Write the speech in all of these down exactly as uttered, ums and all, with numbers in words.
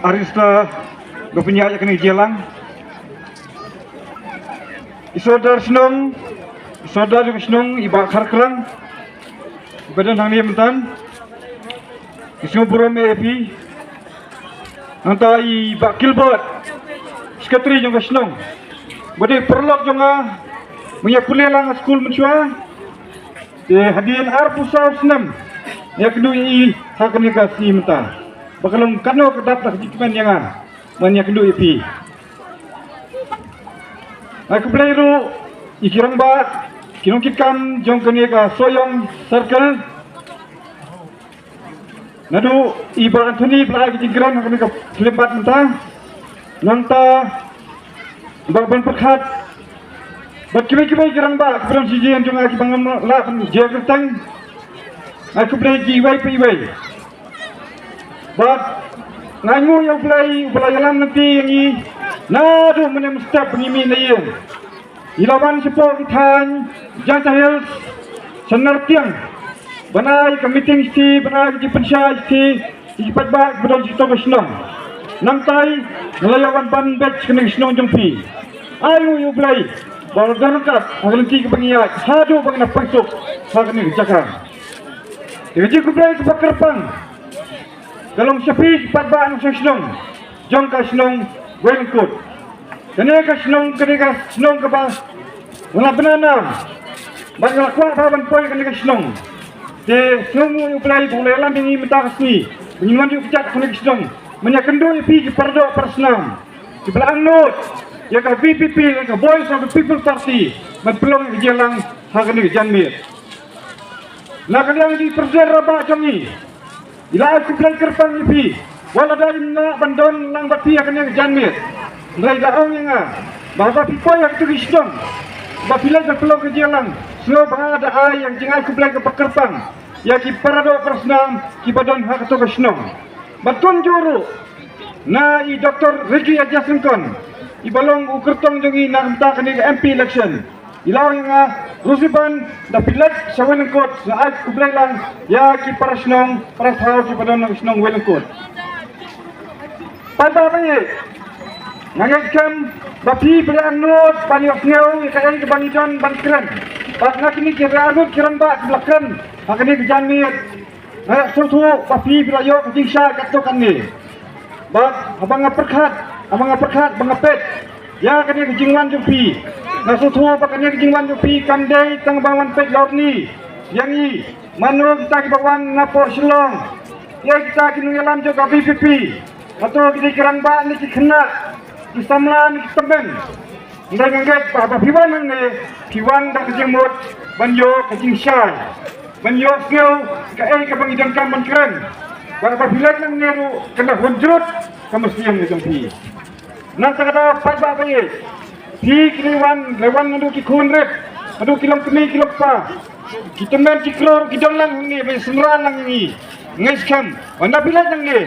Arista, ba pynïaid ïa kane ka jingïalang. I Sordar shnong, i Sordar jong ka shnong, i Bah Kharkrang. Ba don hangne mynta. Ngi sngewburom ïa phi. Nangta i Bah Gilbert, secretary jong ka shnong. Ba dei paralok jong nga, ba ïa pule lang ha skul mynshuwa. Te hadien arphew saw snem ïa kynduh ïa i ha kane ka sngi mynta. Ba ka long kano ka dap da ka jingkmen ïa nga ban ïa kynduh ïa phi. Ai khublei ruh ïa ki rangbah, ki nongkitkam jong kane ka Sohiong Circle. Naduh i Bah Anthony ba la ai ka jingkren ha kane ka film bad mynta. Nangta Bah Ban Pyrkhat bad kiwei kiwei ki rangbah kiba don sha ïing jong nga kiba ngam lah ban jia kyrteng. Ai khublei kiwei pa iwei. Bad nga ainguh ïa U Blei uba la ïalam lynti ïa ngi naduh mynne mynstep ba ngi mih na ïing. Ngi la wan shapoh ki thaiñ Jaintia Hills, sha Nartiang, ban ai ka meeting shithi, ban ai ka jingpynshai shithi ïa ki paidbah kiba don sha kito ka shnong. Nangtai nga la ïa wan ban beit sha kane ka shnong jong phi. Ai nguh ïa U Blei ba la don ryngkat ha ka lynti kaba ngi ïaid haduh ba ngi nang poi suk ha kane ka jaka. Ïa ka jingkhublei kaba kyrpang ka long sha phi ki paidbah nongshong shnong jong ka shnong Wailyngkut. Kane ka shnong, kane ka shnong kaba nga la bna nam bad nga la kwah bha ban poi kane ka shnong. Te sngewnguh ïa U Blei ba u la ïalam ïa ngi mynta ka sngi ba ngin wan ïuh kjat kane ka shnong ban ïakynduh ïa phi ki paradoh parasnam kiba la angnud ïa ka V P P, ïa ka Voice of the People Party ban pynlong ïa ka jingïalang ha kane ka janmiet. Na ka liang jong i President Rangbah jong ngi, i la ai khublei kyrpang ïa phi. Wat la dei ym lah ban don lang bad phi ha kane ka janmiet, hynrei la ong ïa nga ba haba phi poi ha katu ka shnong ba phi leit ban pynlong ka jingïalang, sngewbha da ai ïa ka jingai khublei kaba kyrpang ïa ki paradoh parasnam kiba don ha katu ka shnong. Bad kumjuh ruh na i Doctor Ricky Ajasyngkon, iba long u kyrtong jong ngi na ka bynta kane ka M P election. I la ong ïa nga, Rusiban, da phi leit sha Wailyngkut, nga ai khublei lang ïa ki para shnong para thaw kiba don ha ka shnong Wailyngkut. Paidbah ba ïeit, nga ngeit skhem ba phi phi la angnud ban ïohsngew ïa kaei kaba ngi don ban kren. Bad na kine ki arngut ki rangbah kiba la kren ha kane ka janmiet, nga sngewthuh ba phi phi la ïoh ka jingshai katto katne. Bad haba nga pyrkhat, haba nga pyrkhat, ba nga peit ïa kane ka jingwan jong phi, nga sngewthuh ba kane ka jingwan jong phi kam dei tang ban wan peit lorni ïa ngi mano kita kiba wan na por Shillong, ïa kita ki nongïalam jong ka V P P, kato ki dei ki rangbah ne ki khynnah, ki samla ne ki tymmen. Nga ngeit ba haba phi wan hangne, phi wan da ka jingmut ban ïoh ka jingshai, ban ïohsngew kaei kaba ngi donkam ban kren. Bad haba phi leit nangne ruh kan da hun jrut ka mynsiem ka jong phi. Nangta ka daw paidbah ba ïeit, phi ki la wan, la wan naduh ki khun rit, naduh ki longkmie ki longkpa, ki tymmen ki kro ruh ki don lang hangne ban synran lang ïa ngi. Nga ngeit skhem ba haba phi leit nangne,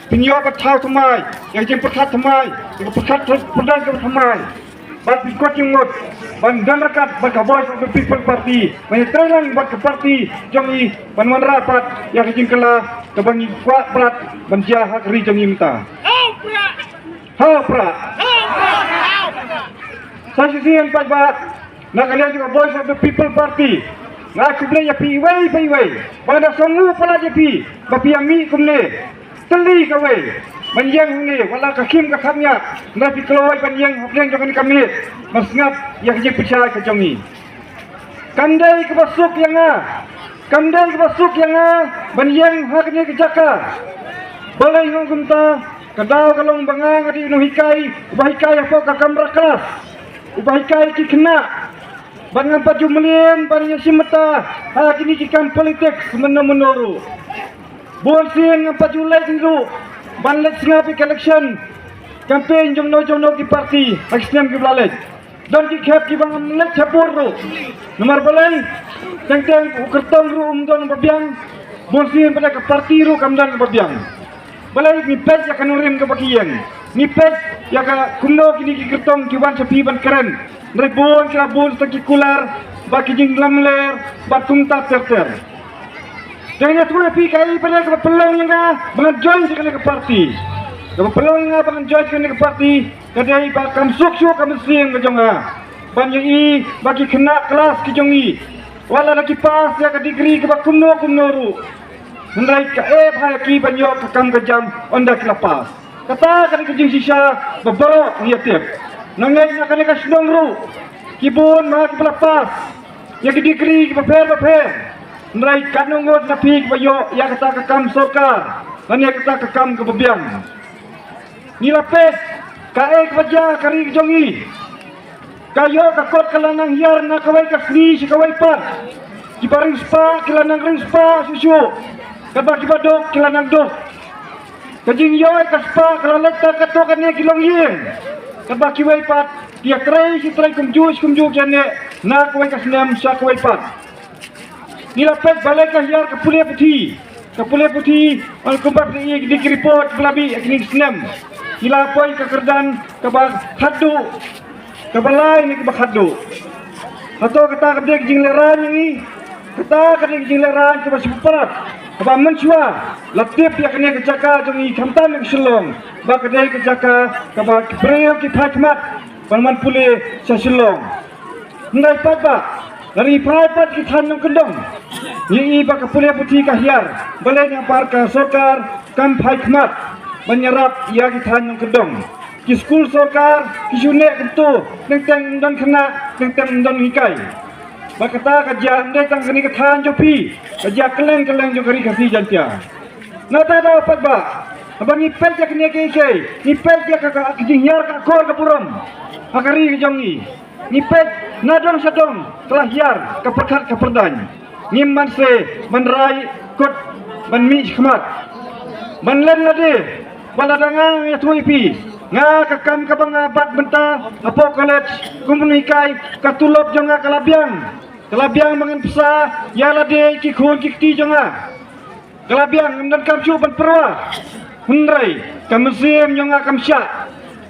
phin ïoh ka thaw thymmai, ïa ka jingpyrkhat thymmai, ïa ka pyrkhat pyrdan kaba thymmai. Bad phi kot jingmut ban don ryngkat bad ka Voice of the People Party, ban ïatrei lang bad ka party jong ngi, ban wanrah pat ïa ka jingkylla kaba ngi kwah pat ban jia ha ka ri jong ngi mynta. Hau prah! Sa shisien paidbah, na ka liang jong ka Voice of the People Party, nga ai khublei ïa phi iwei pa iwei ba da sngew palat ïa phi ba phi ïa mih kumne. Tylli kawei ban ïeng hangne, wat la ka khim ka khapngiah, hynrei phi kloi ban ïeng hapdeng jong kane ka miet ban sngap ïa ka jingpynshai ka jong ngi. Kam dei kaba suk ïa nga, kam dei kaba suk ïa nga ban ïeng ha kane ka jaka. Balei nga ong kumta? Ka daw ka long ba nga nga dei u nonghikai uba hikai hapoh ka kamra klas, uba hikai ki khynnah. Bad ngam pat ju mlien ban ïashim bynta ha kine ki kam politics mynno mynno ruh. Bun sien ngam pat ju leit ruh ban leit sngap ïa ka election campaign jong no jong no ki party ha ki snem kiba la leit. Don ki khep kiba ngam leit ha bur ruh. Namar balei? Teng teng u kyrtong ruh um don ba biang. Bun sien pat ka party ruh kam don ba biang. Balei? Ngi peit ïa ka nongrim kaba ki ïeng. Ngi peit ïa ka kumno kine ki kyrtong ki wan sha phi ban kren. Hynrei bun ki la bun sa ki kular bad ki jinglamler bad kumta ter ter. Te nga ïathuh ïa phi kaei pat kaba pynlong ïa nga ba ngan join sha kane ka party. Kaba pynlong ïa nga ba ngan join kane ka party ka dei ba kam suk shuh ka mynsiem ka jong nga ban ïohi ba ki khynnah klas ki jong ngi wat la da ki pass ïa ka degree kaba kumno kumno ruh, hynrei ka eh bha ïa ki ban ïoh ka kam ka jam ynda ki la pass. Kata ka dei ka jingshisha ba baroh ngi ïa tip. Nga ngeit na kane ka shnong ruh ki bun ma kiba la pass ïa ki degree kiba pher ba pher, hynrei katno ngut na phi kiba ïoh ïa kata ka kam sorkar lane ïa kata ka kam kaba biang? Ngi la peit kaei kaba jia ha ka ri ka jong ngi. Ka ïoh ka kot ka la nang hiar na kawei ka sngi sha kawei pat. Kiba ring spah ki la nang ring spah shuh shuh, katba kiba duk ki la nang duk. Ka jingïoh ka spah ka la leit tang katto katne ki longïing, katba kiwei pat ki ïatrei shi trei kumjuh shi kumjuh ki ïaneh na kawei ka snem sha kawei pat. Ngi la peit balei ka hiar ka pule puthi. Ka pule puthi, ong kumba phi ïohi ki report ba la mih ha kine ki snem. Ngi la poi ka kyrdan kaba khatduh, kaba lai ne kaba khatduh. Hato kata ka dei ka jinglehrain ïa ngi? Kata ka dei ka jinglehrain kaba shu palat, kaba mynshuwa la tip ïa kane ka jaka jong ngi khamtam ïa ka Shillong ba ka dei ka jaka kaba ki briew ki phai khmat ban man pule sha Shillong. Hynrei paidbah, lada ngi phai pat ki thaiñ nongkyndong, ngi ïohi ba ka pule puthi ka hiar, balei namar ka sorkar kam phai khmat ban ïarap ïa ki thaiñ nongkyndong. Ki skul sorkar ki shu neh kyntu, teng teng ym don khynnah, teng teng ym don hikai. Ba kata ka jia ym dei tang kane ka thaiñ jong phi, ka jia kylleng kylleng jong ka Ri Khasi Jaiñtia. Nangta da paidbah, haba ngi peit ïa kane kiei kiei, ngi peit ïa ka, ka, ka jinghiar ka akor ka burom ha ka ri ka jong ngi. Ngi peit na dong sha dong ka la hiar ka pyrkhat ka pyrdaiñ. Ngim banse ban rai kut ban mih shakhmat ban len lade. Ba lada nga ïathuh ïa phi, nga ka kam kaba nga bat mynta hapoh college kum u nonghikai, ka tulop jong nga ka la biang. Ka la biang ba ngan pynsa ïa lade, ki khun ki kti jong nga. Ka la biang, ngam donkam shuh ban pyrwa. Hynrei ka mynsiem jong nga kam shah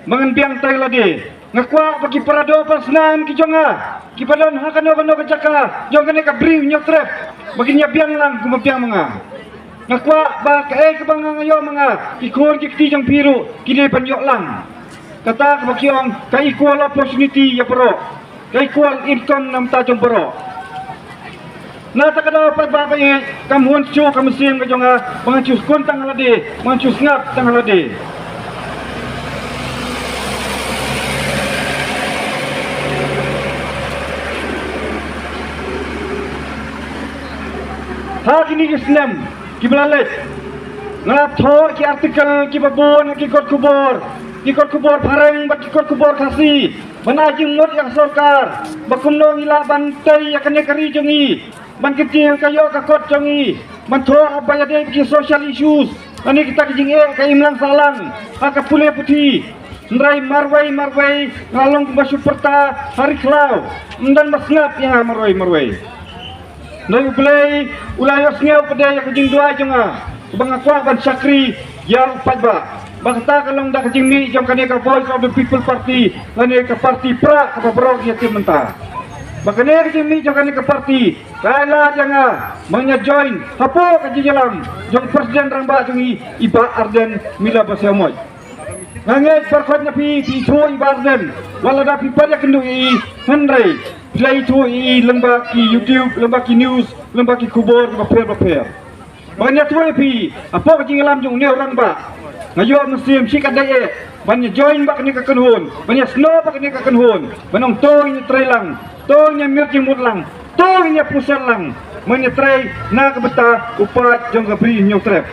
ba ngan biang tang ïa lade. Nga kwah ba ki paradoh parasnam ki jong nga kiba don ha kano kano ka jaka jong kane ka Bri u Hynñiewtrep ba kin ïa biang lang kumba biang ma nga. Nga kwah ba kaei kaba nga ïoh ma nga, ki khun ki kti jong phi ruh kin ïa ban ïoh lang. Kata kaba ki ong ka equal opportunity ïa baroh, ka equal income na bynta jong baroh. Na kata ka daw paidbah ba ïeit, kam hun shuh ka mynsiem ka jong nga ba ngan shu sngap tang ha lade, ba ngan shu sngap tang ha lade. Ha kine ki snem kiba la leit, nga la thoh ki article kiba bun ha ki kot khubor, ki kot khubor phareng bad ki kot khubor Khasi, ban ai jingmut ïa ka sorkar ba kumno ngi lah ban tei ïa kane ka ri jong ngi, ban kyntiew ka ïoh ka kot jong ngi, ban thoh ba ïadei bad ki social issues, lane kita ki jingeh ka imlang sahlang ha ka pule puthi. Hynrei marwei marwei nga long kumba shu pyrta ha ri khlaw, ym don ba sngap ïa nga marwei marwei. Hynrei U Blei u la ïohsngew pat ïa ka jingduwai jong nga ba nga kwah ban shakri ïa u paidbah. Ba kata ka long da ka jingmih jong kane ka Voice of the People Party, lane ka party Prah kaba baroh ngi ïa tip mynta. Ba kane ka jingmih jong kane ka party ka ai lad ïa nga ba ngan ïa join hapoh ka jingïalam jong u President Rangbah jong ngi, i Bah Ardent Miller Basaiawmoit. Nga ngeit baroh na phi phi ithuh i Bah Ardent, wat lada phi pat ïakynduh ïa i, hynrei phi la ithuh ïa i lyngba ki YouTube, lyngba ki news, lyngba ki khubor bapher bapher. Ba ngan ïathuh ïa phi, hapoh ka jingïalam jong une u rangbah, nga ïoh mynsiem shikatdei eh ban ïa join bad kane ka kynhun, ban ïa snoh bad kane ka kynhun, ban ong to ngin ïa trei lang, to ngin ïa mir jingmut lang, to ngin ïa pynsan lang, ban ïa trei na ka bynta u paid jong ka Bri Hynñiewtrep.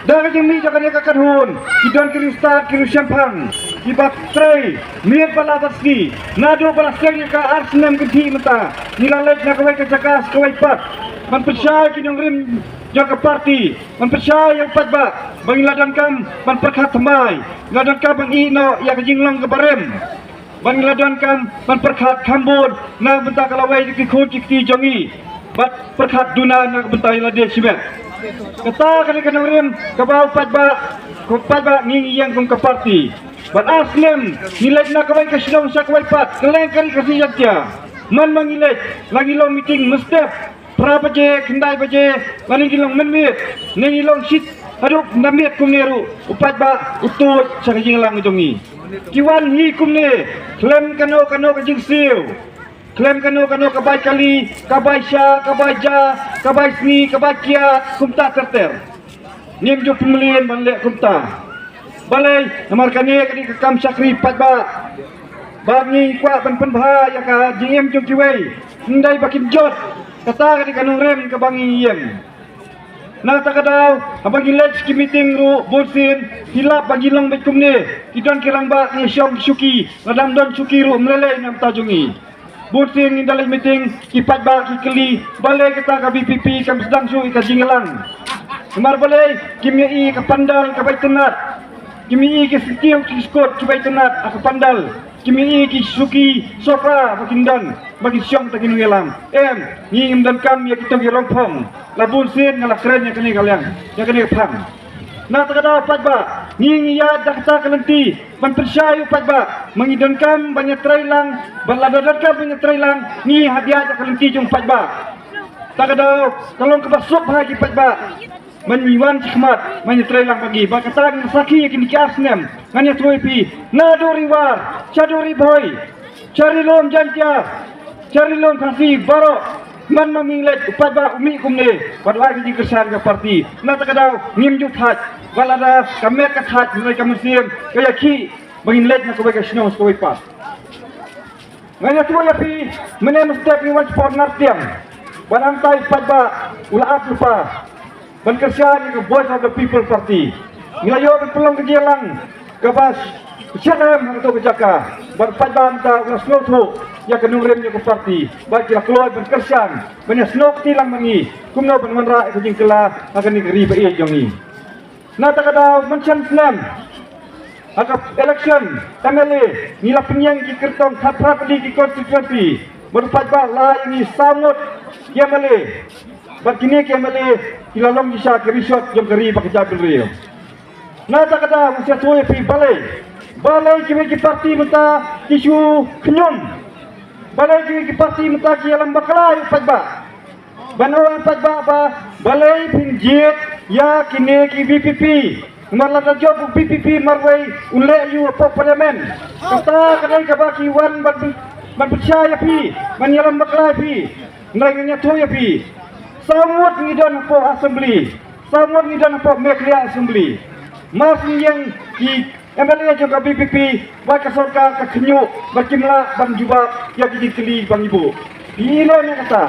Da ka jingmih jong kane ka kynhun, ki don ki riewstad ki riewshemphang kiba trei miet bad la bad sngi. Naduh ba la sdang ïa ka ar snem kynthih mynta, ngi la leit na kawei ka jaka sha kawei pat ban pynshai ki nongrim jong ka party, ban pynshai ïa u paidbah ba ngi la donkam ban pyrkhat thymmai, ngi la donkam ban ïeh noh ïa ka jinglong kaba rim, ba ngi la donkam ban pyrkhat kham bun na ka bynta ka lawei jong ki khun ki kti jong ngi, bad pyrkhat duna na ka bynta ïa lade shimet. Kata ka dei ka nongrim kaba u paidbah, u paidbah ngi ngi ïeng kum ka party. Bad ar snem ngi leit na kawei ka shnong sha kawei pat, kylleng ka Ri Khasi Jaiñtia. Man ma ngi leit, la ngi long meeting mynstep phra baje, khyndai baje, lane ngi long mynmiet, ne ngi long shi, Haduh namit kumne ruh u paidbah u tuid sha ka jingïalang jong ngi. Ki wan hi kumne khlem kano kano ka jingsiew, khlem kano kano ka bai kali, ka bai sha, ka bai ja, ka bai sngi, ka bai kiad, kumta ter ter. Ngim ju pynmlien ban leh kumta. Balei? Namar kane ka dei ka kam shakri paidbah. Ba ngi kwah ban pynbha ïa ka jingim jong kiwei, hynrei ba kin jot. Kata ka dei ka nongrim kaba ngi ïeng. Na kata ka daw, haba ngi leit ki meeting ruh bun sien, ki lap ba ngi long beit kumne. Ki don ki rangbah ngi shong shuki, lada ym don shuki ruh ym lei lei na bynta jong ngi. Bun sien ngi da leit meeting, ki paidbah ki kylli, balei kata ka V P P kam sdang shuh ïa ka jingïalang. Namar balei? Kim ïohi ka pandal kaba itynnad. Kim ïohi ki syntiew ki skud kiba itynnad ha ka pandal. Kim ïohi ki shuki sofa ba kin don, ba kin shong ta ki nongïalam. Em, ngi ngim donkam ïa kito ki rongphong. La bun sien nga la kren ïa kane ka liang, ïa kane ka phang. Na kata ka daw paidbah, ngi ngi ïaid da kata ka lynti ban pynshai ïa u paidbah. Ma ngi donkam ban ïatreilang, bad lada donkam ban ïatreilang, ngi hap ïaid da ka lynti jong u paidbah. Kata ka daw ka long kaba suk ha ki paidbah. Ma ngi wan shakhmat, ma ngi ïatreilang bad ngi. Bad kata ngan sakhi ïa kine ki ar snem. Ngan ïathuh ïa phi, naduh Ri War sha duh Ri Bhoi, sha Ri Lum Jaiñtia, sha Ri Lum Khasi baroh, man ma ngi leit u paidbah u mih kumne. Bad u ai ka jingkyrshan ka party. Na kata ka daw ngim ju thait. Bad lada ka met ka thait, hynrei ka mynsiem ka ïakhih ba ngin leit na kawei ka shnong sha kawei pat. Ngan ïathuh ïa phi, mynne mynstep ngi wan shapoh Nartiang. Bad hangtai u paidbah u la ap lypa ban kyrshan ïa ka Voice of the People Party. Ngi la ïoh ban pynlong ka jingïalang kaba shet em ha kato ka jaka. Bad u paidbah mynta u la sngewthuh ïa ka nongrim jong ka party. Bad ki la kloi ban kyrshan, ban ïasnoh kti lang ma ngi kumno ban wanrah ïa ka jingkylla ha kane ka ri ba ïeit jong ngi. Na kata ka daw mynshem snem ha ka election M L A, ngi la pynïeng ki kyrtong khatphra tylli ki constituency. Bad u paidbah la ai ïa ngi saw ngut ki M L A. Bad kine ki M L A ki la long shisha ki rishot jong ka ri bad ka jaitbynriew. Na kata ka daw ngan sa ïathuh ïa phi balei, balei kiwei ki party mynta ki shu khñium. Balei kiwei ki party mynta ki ïalam bakla ïa u paidbah. Ban ong ïa u paidbah ba balei phin jied ïa kine ki V P P. Namar lada jop u V P P marwei un leh ïa u hapoh parliament. Kata ka dei kaba ki wan ban, ban pynshai ïa phi, ban ïalam bakla ïa phi. Hynrei ngan ïathuh ïa phi, saw ngut ngi don hapoh assembly, saw ngut ngi don hapoh Meghalaya Assembly. Mar shu ïeng ki M L A jong ka V P P, bad ka sorkar ka khñiuh, bad kim lah ban jubab ïa ki jingkylli ba ngi buh. Phi i lem ïa kata.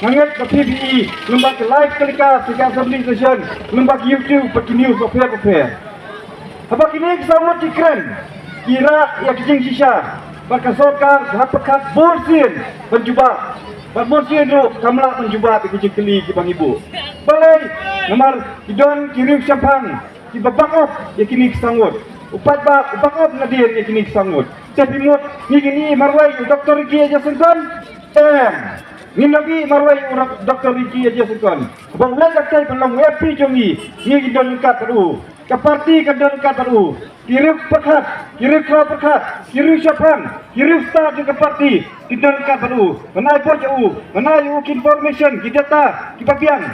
Nga ngeit ba phi phi i lem bad ka live telecast jong ka assembly session, lem bad ka YouTube bad ki news bapher bapher. Haba kine ki saw ngut ki kren, ki rah ïa ki jingshisha, bad ka sorkar ka hap pyrkhat bun sien ban jubab. Bad bun sien ruh kam lah ban jubab ïa ki jingkylli kiba ngi buh. Balei? Namar ki don ki riew shemphang kiba backup ïa kine ki saw ngut. U paidbah u backup nadien ïa kine ki saw ngut. Te phi mut ngi ngin ïeh marwei u Doktor Ricky A J Syngkon? Em. Ngin ym ïeh marwei u Dok-, Doktor Ricky A J Syngkon. Ba u leit da kei ban long u M P jong ngi, ngi ngin don ryngkat bad u. Ka party kan don ryngkat bad u. Ki riew pyrkhat, ki riew khlaw pyrkhat, ki riew shemphang, ki riew stad jong ka party kin don ryngkat bad u. Ban ai bor ïa u, ban ai ïa u ki information, ki data kiba biang.